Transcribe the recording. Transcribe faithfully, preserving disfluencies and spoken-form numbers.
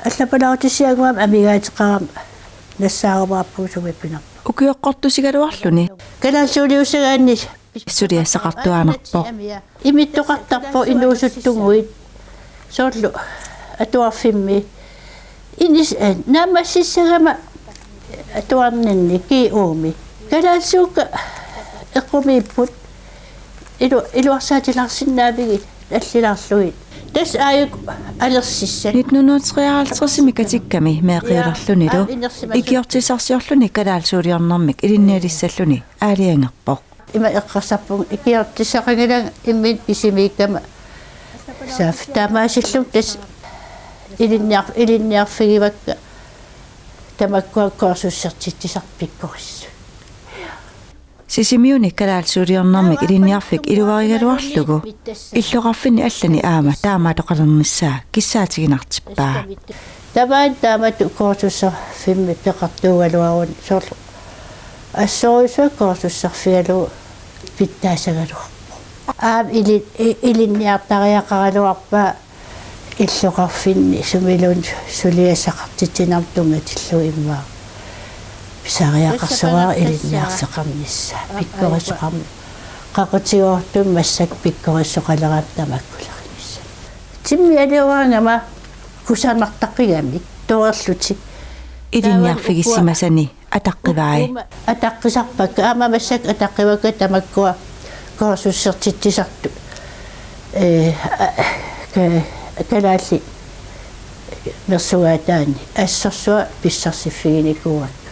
Allapalaarutissiannguamik amigaateqarama nassaarumaarpugut sumi pinarpoq. Ukioqqortusigaluarluni kalaallisuuliussagaanni suliassaqartuaannarpoq. Imittoqartarpoq inuusuttunnguit soorlu atuarfimmi. Inis-, eh, naammassissagama atuarninni G O-mi. Kalaallisuukka eqqumiipput ilu-, iluarsaatilaarsinnaavigit allilaarlugit. Tassa aajuku alersissat. Nitten hundrede treoghalvtredsimi katikkami meeqqiulerlunilu ikiortissarsiorluni kalaallisuuliornermik ilinnialissalluni aalajangerpoq. Ima eqqarsarpunga ikiortissaqanngilanga imminut kisimiikkama. Saaffittaamaasillunga tassa ilinniar-, ilinniarfigivakka tamakkua kursusertitsisartut pikkorissut. Sisimiuni kalaallisuuliornermik ilinniarfik iluarigaluarlugu illoqarfinni allani aamma taamaattoqalernissaa kissaatiginartippaa. Tamaani taamatut kursuserfimmi peqartuugaluaruni soorlu assorujussuaq kursuserfigalugu pitsaassagaluarpoq. Aamma ili-, i-, ilinniartariaqaraluarpaa illoqarfinni sumiluunniit suliassaqartitsinermut tunngatillugu immaqa. Pisariaqarsuara ilinniarfeqarnissaa. Pikkorissoqarmat. Qaqutigoortumik massakkut pikkorissoqaleraangama tamakkuleqarnissaa. Timmialiugaangama kusanartaqigami toorlutik. Ilinniarfigissimasani ataqqivai. Ataqqisarpakka, aamma massakkut ataqqivakka tamakkua kursusertitsisartut. Ee, a-, ka-, kalaallit mersugaataanni assorsuaq pissarsiffiginikuuakka.